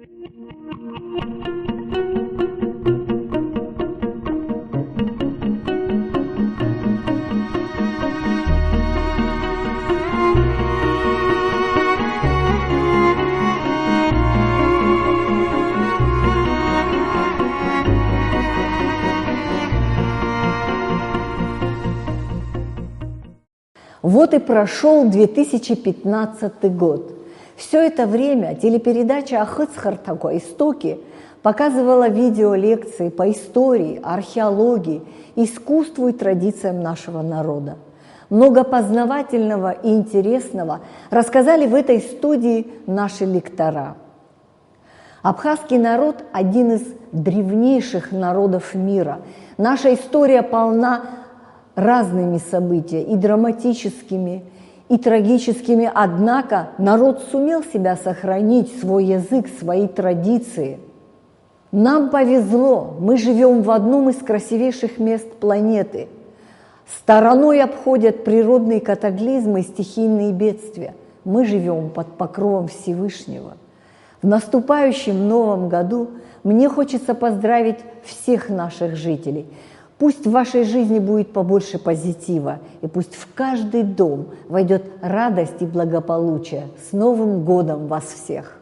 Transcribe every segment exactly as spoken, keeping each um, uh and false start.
Вот и прошёл две тысячи пятнадцатый год. Всё это время телепередача «Ахыцхырҭақәа. Истоки» показывала видеолекции по истории, археологии, искусству и традициям нашего народа. Много познавательного и интересного рассказали в этой студии наши лектора. Абхазский народ — один из древнейших народов мира. Наша история полна разными событиями, и драматическими, и трагическими. Однако народ сумел себя сохранить, свой язык, свои традиции. Нам повезло, мы живём в одном из красивейших мест планеты. Стороной обходят природные катаклизмы и стихийные бедствия. Мы живём под покровом Всевышнего. В наступающем новом году мне хочется поздравить всех наших жителей. Пусть в вашей жизни будет побольше позитива, и пусть в каждый дом войдёт радость и благополучие. С Новым годом вас всех!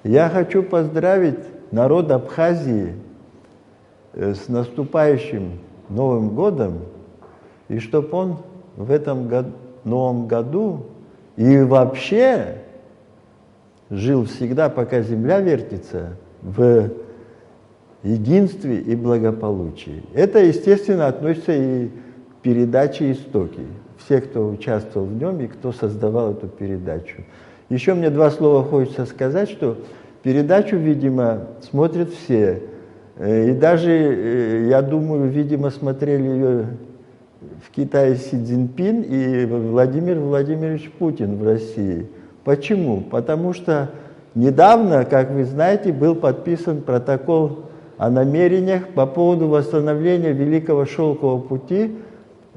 Я хочу поздравить народ Абхазии, э, с наступающим Новым годом, и чтоб он в этом год-, новом году и вообще жил всегда, пока земля вертится, в единстве и благополучии. Это, естественно, относится и к передаче «Истоки». Все, кто участвовал в нём и кто создавал эту передачу. Ещё мне два слова хочется сказать, что передачу, видимо, смотрят все. Э, и даже, э, я думаю, видимо, смотрели её в Китае Си Цзиньпин и Владимир Владимирович Путин в России. Почему? Потому что недавно, как вы знаете, был подписан протокол о намерениях по поводу восстановления Великого Шёлкового пути,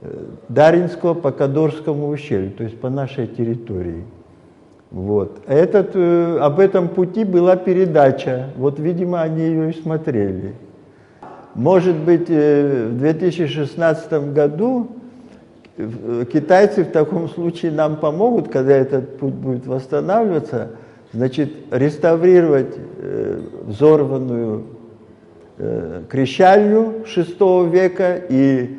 э, Даринского по Кадорскому ущелью, то есть по нашей территории. Вот. Этот, э, об этом пути была передача. Вот, видимо, они её и смотрели. Может быть, э, в две тысячи шестнадцатом году, э, китайцы в таком случае нам помогут, когда этот путь будет восстанавливаться, значит, реставрировать, э, взорванную, э, крещальню шестого века и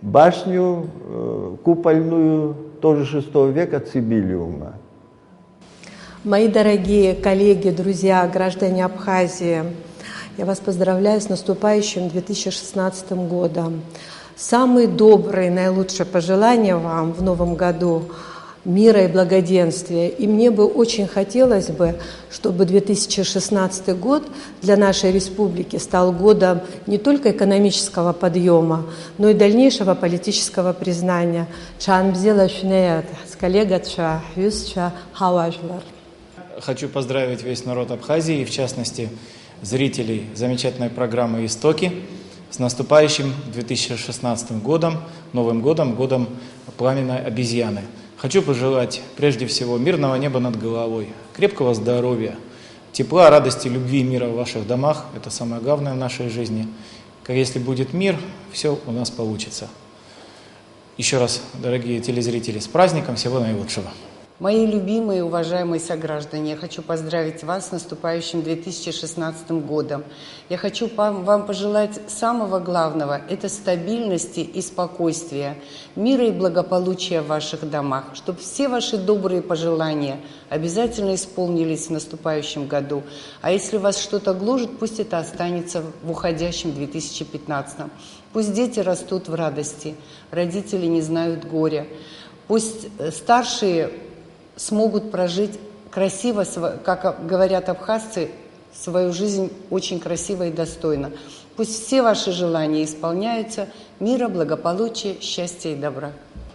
башню, э, купольную, тоже шестого века, Цибиллиума. Мои дорогие коллеги, друзья, граждане Абхазии, я вас поздравляю с наступающим две тысячи шестнадцатым годом. Самые добрые, наилучшие пожелания вам в новом году, мира и благоденствия. И мне бы очень хотелось бы, чтобы две тысячи шестнадцатый год для нашей республики стал годом не только экономического подъёма, но и дальнейшего политического признания. Ҽаанбзиала шәнеиааит, ҳколлегацәа, ҳҩызцәа, ҳауаажәлар. Хочу поздравить весь народ Абхазии и, в частности, зрителей замечательной программы «Истоки» с наступающим две тысячи шестнадцатым годом, Новым годом, годом пламенной обезьяны. Хочу пожелать, прежде всего, мирного неба над головой, крепкого здоровья, тепла, радости, любви и мира в ваших домах. Это самое главное в нашей жизни. Как, если будет мир, всё у нас получится. Ещё раз, дорогие телезрители, с праздником, всего наилучшего. Мои любимые, уважаемые сограждане, я хочу поздравить вас с наступающим две тысячи шестнадцатым годом. Я хочу вам, вам пожелать самого главного, это стабильности и спокойствия, мира и благополучия в ваших домах, чтобы все ваши добрые пожелания обязательно исполнились в наступающем году. А если вас что-то гложет, пусть это останется в уходящем две тысячи пятнадцатом. Пусть дети растут в радости, родители не знают горя. Пусть, э, старшие смогут прожить красиво, св-, как говорят абхазцы, свою жизнь очень красиво и достойно. Пусть все ваши желания исполняются. Мира, благополучия, счастья и добра.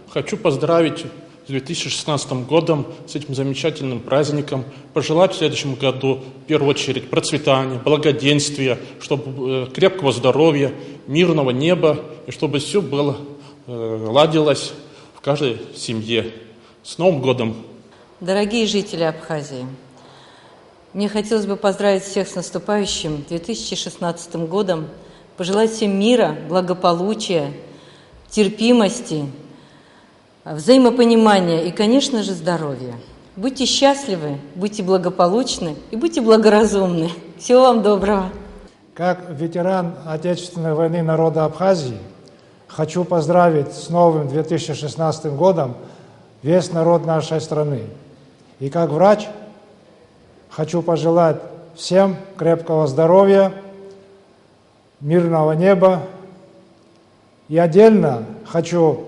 Хочу поздравить с две тысячи шестнадцатым годом, с этим замечательным праздником, пожелать в следующем году, в первую очередь, процветания, благоденствия, чтобы, э, крепкого здоровья, мирного неба, и чтобы всё было, э, ладилось в каждой семье. С Новым годом! Дорогие жители Абхазии, Мне хотелось бы поздравить всех с наступающим две тысячи шестнадцатым годом, пожелать всем мира, благополучия, терпимости, взаимопонимания и, конечно же, здоровья. Будьте счастливы, будьте благополучны и будьте благоразумны. Всего вам доброго. Как ветеран Отечественной войны народа Абхазии хочу поздравить с новым две тысячи шестнадцатым годом весь народ нашей страны. И как врач хочу пожелать всем крепкого здоровья, мирного неба. И отдельно хочу,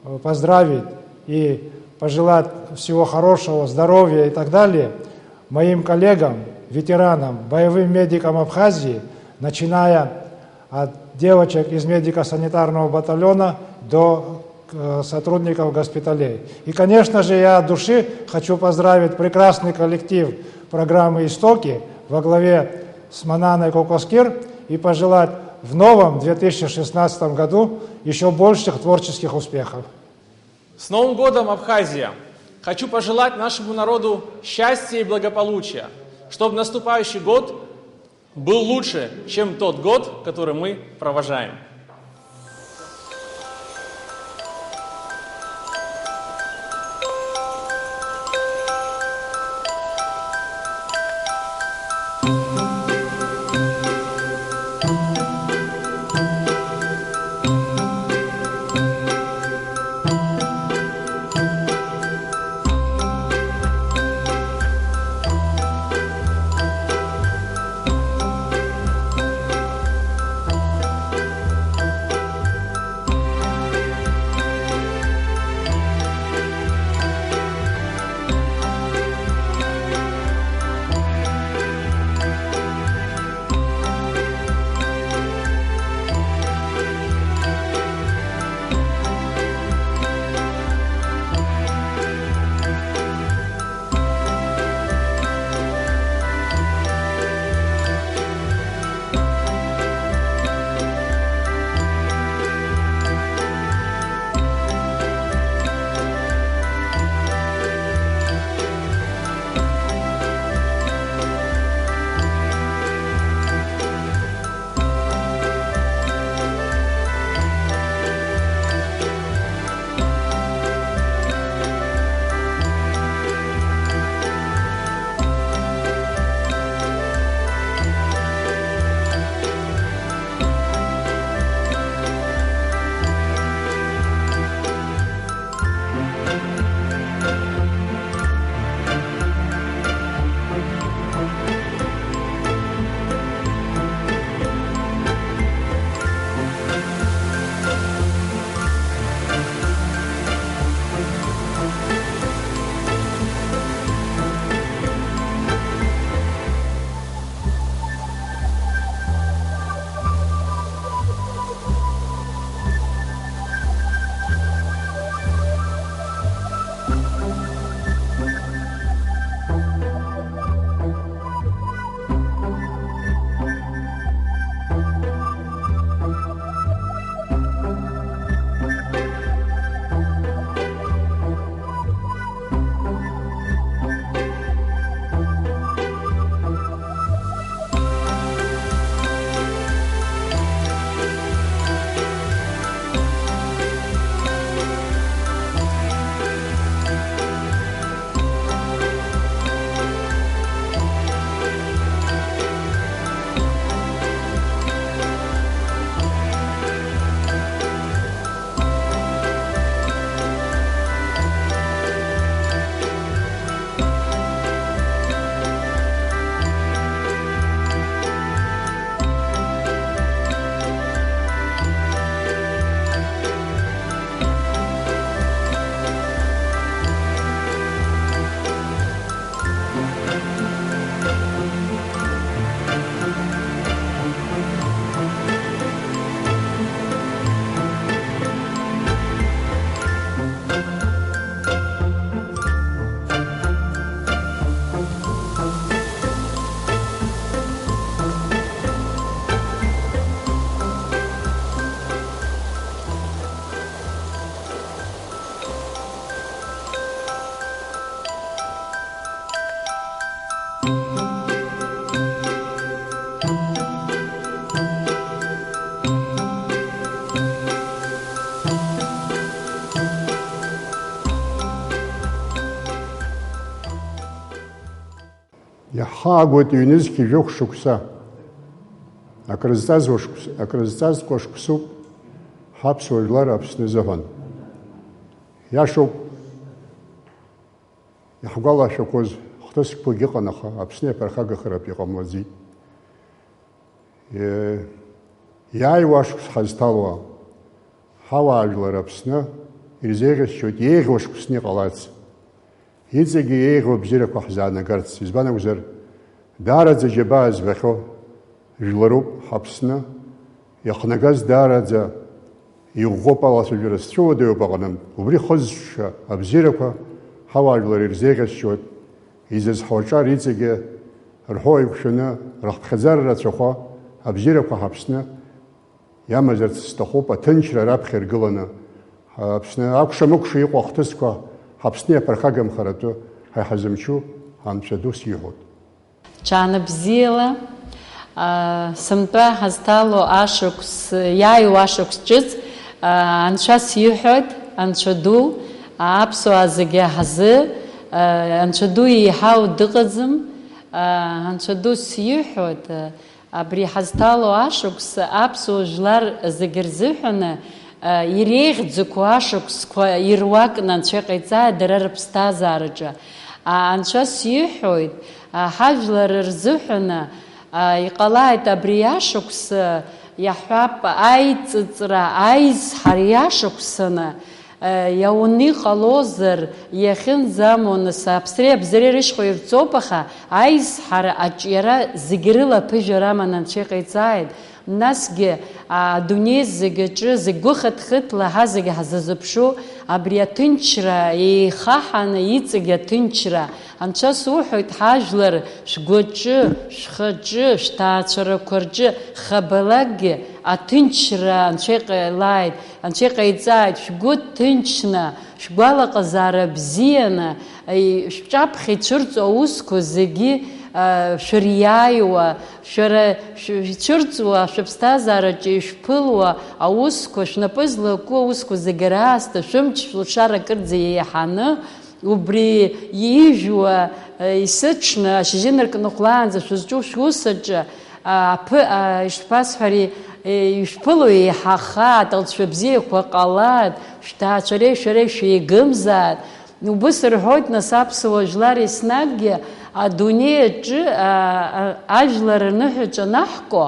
э, поздравить и пожелать всего хорошего, здоровья и так далее моим коллегам, ветеранам, боевым медикам Абхазии, начиная от девочек из медико-санитарного батальона до, э, сотрудников госпиталей. И, конечно же, я от души хочу поздравить прекрасный коллектив программы «Истоки» во главе с Мананой Кокоскир и пожелать в новом две тысячи шестнадцатом году еще больших творческих успехов. С Новым годом, Абхазия! Хочу пожелать нашему народу счастья и благополучия, чтобы наступающий год был лучше, чем тот год, который мы провожаем. Иаҳхаагоит ҩнызқь жәохә шықәса, акрызҵазкуа шықәс-, акрызҵазкуа шықәсуп ҳаԥсуа жәлар Аԥсны азыҳәан. Иашоуп, иаҳгәалашәақәоз хҭысқәагь ыҟан, аха Аԥсны иаԥырхагахаратә иҟамлаӡеит. Е, иааиуа ашықәс ҳазҭалуа, ҳауаажәлар Аԥсны ирзеиӷьасшьоит, еиӷьу ашықәсны иҟаларц. Иҵегьы еиӷьу абзиарақәа ҳзаанагарц, избан акәзар, даараӡа џьабаа збахьоу жәларуп ҳаԥсны, иахнагаз даараӡа иӷәӷәоуп алацәажәара сцәыуадаҩуп аҟнынтә, убри хызшәа абзиарақәа ҳауаажәлар ирзеиӷьасшьоит, изызҳауа аҿар иҵегьы рҳәо еиқәшәаны, рыхԥхьаӡара рацәахо абзиарақәа ҳаԥсны иамазарц сҭахуп, аҭынчра раԥхьа иргыланы, Аԥсны акәша-мыкәша иҟоу ахҭысқәа ҳаԥсны иаԥырхагамхаратәы ҳа иҳазымчу Анцәа ду сиҳәоит. Ҽаанбзиала, а, сынтәа ҳазҭало ашықәс, иааиуа ашықәс ҿыц, а, Анцәа сиҳәоит, Анцәа ду, а, аԥсуаа зегьы ҳазы, а, Анцәа ду еиҳау дыҟаӡам, а, Анцәа ду сиҳәоит, а, Абри ҳазҭало ашықәс аԥсуа жәлар зегьы рзыҳәаны, а, иреиӷьӡақәоу ашықәсқәа ируакны Анцәа иҟаиҵааит дара рыԥсҭазаараҿы. А, Анцәа сиҳәоит, а, ҳажәлар рзыҳәаны, а, иҟалааит абри ашықәс, а, иаҳҳәап, аиҵыҵра, аизҳара иашықәсаны, Иауны иҟалозар, иахьынӡамуа, нас, аԥсреи абзареи рышьхәа ирҵоуп, аха аизҳара аҿиара зегь рыла аԥыжәара аманы Анцәа иҟаиҵааит. Насгьы, а, адунеи зегь аҿы, зегь гәыхыҭхыҭла ҳа зегь ҳзазыԥшу, абри аҭынчра еихаҳаны, иҵегь аҭынчра. Анцәа суҳәоит, ҳажәлар шәгәаҿы, шәхаҿы, шәҭаацәарақәа рҿы хабалагьы аҭынчра Анцәа иҟалааит. Анцәа иҟаиҵааит, шәгәы ҭынчны, шәгәалаҟазаара бзианы, шәҿаԥхьа ицәырҵуа аусқәа зегьы, а, шәыриааиуа, шәара шә-, ицәырҵуа, шәыԥсҭазаараҿы ишәԥылуа аусқәа, шәнапы злаку аусқәа зегьы раасҭа шәымч шәылшара кырӡа еиҳаны, Убри ижәуа, э, исыҽны, ашьыжьы наркны хәлаанӡа шәызҿу шәус аҿы, а, аԥы-, а, ишԥасҳәари, э, ишәԥыло еиҳахааит, алҵшәа бзиақәа ҟалааит, шәҭаацәареи шәареи шәеигымзааит. Убыс рҳәоит, нас, аԥсуа жәлар еснагьгьы адунеи аҿы, а, а, ажәлар рныҳәаҿ анаҳко,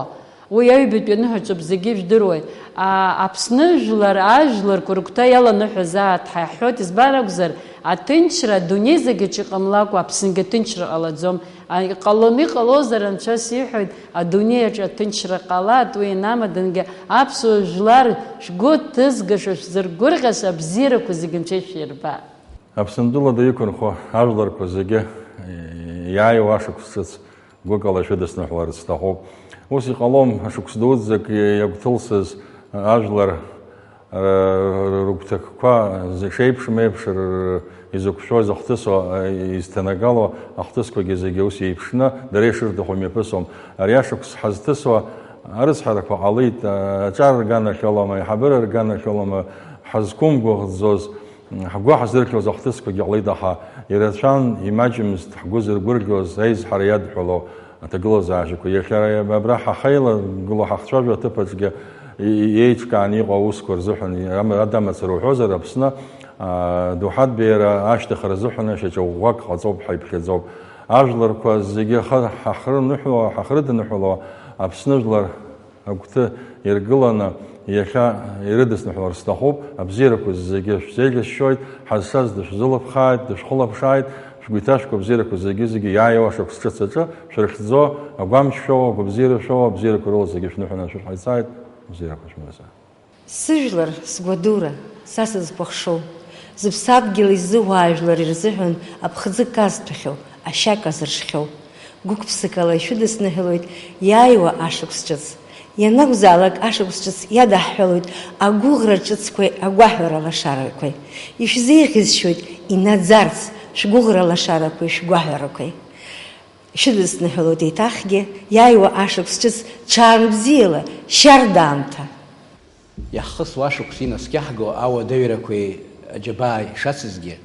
Уи аҩбатәи аныҳәаҿоуп, зегьы ижәдыруеит. А, Аԥсны жәлар, ажәларқәа рыгәҭа иаланыҳәазааит ҳәа иаҳҳәоит, избан акәзар, аҭынчра адунеи зегьы аҿы иҟамлакәа, Аԥсынгьы аҭынчра ҟалаӡом. А, иҟалон, иҟалозар, Анцәа сиҳәоит, адунеи аҿы аҭынчра ҟалааит, уи инамадангьы аԥсуа жәлар шәгәы ҭызгаша, шәзыргәырӷьаша абзиарақәа зегьы Анцәа ишәирба. Аԥсынтәыла ду иқәынхо ажәларқәа зегьы, иааиуа ашықәс ҿыц гәыкала шәыдысныҳәаларц сҭахуп. Ус иҟалом, ашықәс дуӡӡак иагәҭылсыз ажәлар, р-, р-, рыгәҭакқәа шеиԥшым еиԥш р-, р-, изықәшәо, изыхҭысуа, изҭанагало ахҭысқәагьы зегьы ус еиԥшны, дара ишырҭаху имҩаԥысуам. Ари ашықәс ҳазҭысуа арыцҳарақәа ҟалеит, аҿар рганахьалама, аиҳабыра рганахьалама, ҳазқәымгәыӷӡоз, Ҳгәы ҳазырхьоз ахҭысқәагьы ҟалеит, аха ирацәан, имаҷымызт ҳгәы зыргәырӷьоз аизҳара иадҳәало аҭагылазаашьақәа. Иахьа абра ҳахьеилагылоу ҳахцәажәо аҭыԥаҿгьы и-, и-, еиҿкааны иҟоу аусқәа рзыҳәан, и-, ам-, адамацара уҳәозар, Аԥсны, аа, доуҳатә беиара ашьҭыхра азыҳәан шьаҿа ӷәӷәак ҟаҵоуп, ҳаиԥхьаӡоуп. Ажәларқәа зегьы ха-, ҳахрыныҳәало, ҳахрыдныҳәало Аԥсны жәлар Агәҭы иргыланы иахьа ирыдысныҳәалар сҭахуп, абзиарақәа зегьы шәзеиӷьасшьоит, ҳазшаз дышәзылыԥхааит, дышәхылаԥшааит, шәгәы иҭашәкуа абзиарақәа зегьы-зегьы иааиуа ашықәс ҿыц аҿы шәрыхьӡо, агәамч шәоуа, агәабзиара шәоуа, абзиарақәа рыла зегьы шәныҳәаны шәыҟаиҵааит, абзиарақәа шәымазааит. Сыжәлар, сгәадура, са сызкәыхшоу, зыԥсадгьыл изы уаажәлар ирзыҳәан аԥхӡы казҭәахьоу, ашьа казыршхьоу. Гәык-ԥсыкала ишәыдысныҳәалоит иааиуа ашықәс ҿыц. Ианакәзаалак ашықәс ҿыц иадаҳҳәалоит агәыӷра ҿыцқәеи агәаҳәара лашарақәеи. Ишәзеиӷьасшьоит инаӡарц шәгәыӷра лашарақәеи шәгәаҳәарақәеи. Ишәыдысныҳәалоит еиҭахгьы иааиуа ашықәс ҿыц ҽаанбзиала, шьарда аамҭа. Иаҳхысуа ашықәс инаскьаҳго ауадаҩрақәеи аџьабааи шацызгьы,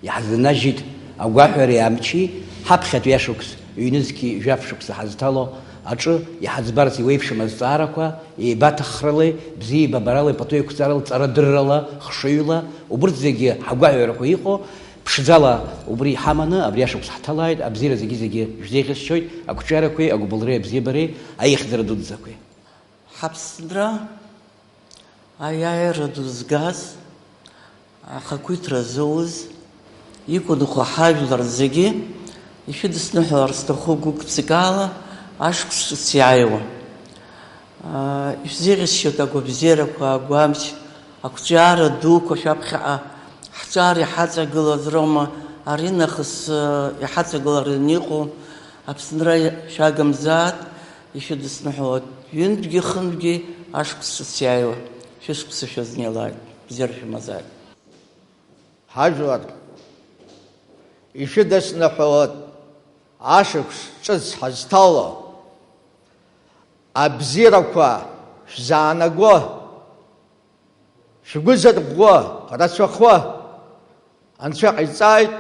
иаҳзынажьит агәаҳәареи амчи, ҳаԥхьатәи ашықәс, ҩнызқьи жәаф шықәса ҳазҭало аҿы иҳаӡбарц иуеиԥшым азҵаарақәа еибаҭаххралеи, бзиеибабаралеи, пату еиқәҵарала, ҵарадыррала, хшыҩла, убырҭ зегьы ҳгәаҳәарақәа иҟоу, ԥшӡала убри иҳаманы абри ашықәс ҳҭалааит, абзиара зегьы-зегьы шәзеиӷьасшьоит, ақәҿиарақәеи агәыбылреи абзиабареи аихьӡара дуӡӡақәеи. Ҳаԥсынра аиааира ду згаз, ахақәиҭра зоуз, иқәынхо ҳажәлар зегьы ишәыдысныҳәалар сҭаху гәык-ԥсыкала ашықәс ҿыц иааиуа. Ишәзеиӷьасшьоит агәабзиарақәа, агәамч, ақәҿиара дуқәа шәаԥхьаҟа ҳҿар иҳаҵагылаз роума, аринахыс иҳаҵагылараны иҟоу Аԥсынра шәагамзаат, ишәыдысныҳәалоит, ҩынтәгьы хынтәгьы ашықәс ҿыц иааиуа шәышықәса шәазнеилааит, бзиара шәымазааит. Ҳажәлар, ишәыдысныҳәалоит ашықәс ҿыц ҳазҭало, абзиарақәа шәзаанаго, шәгәы зырӷәӷәо, рацәахәы Анцәа ҟаиҵааит,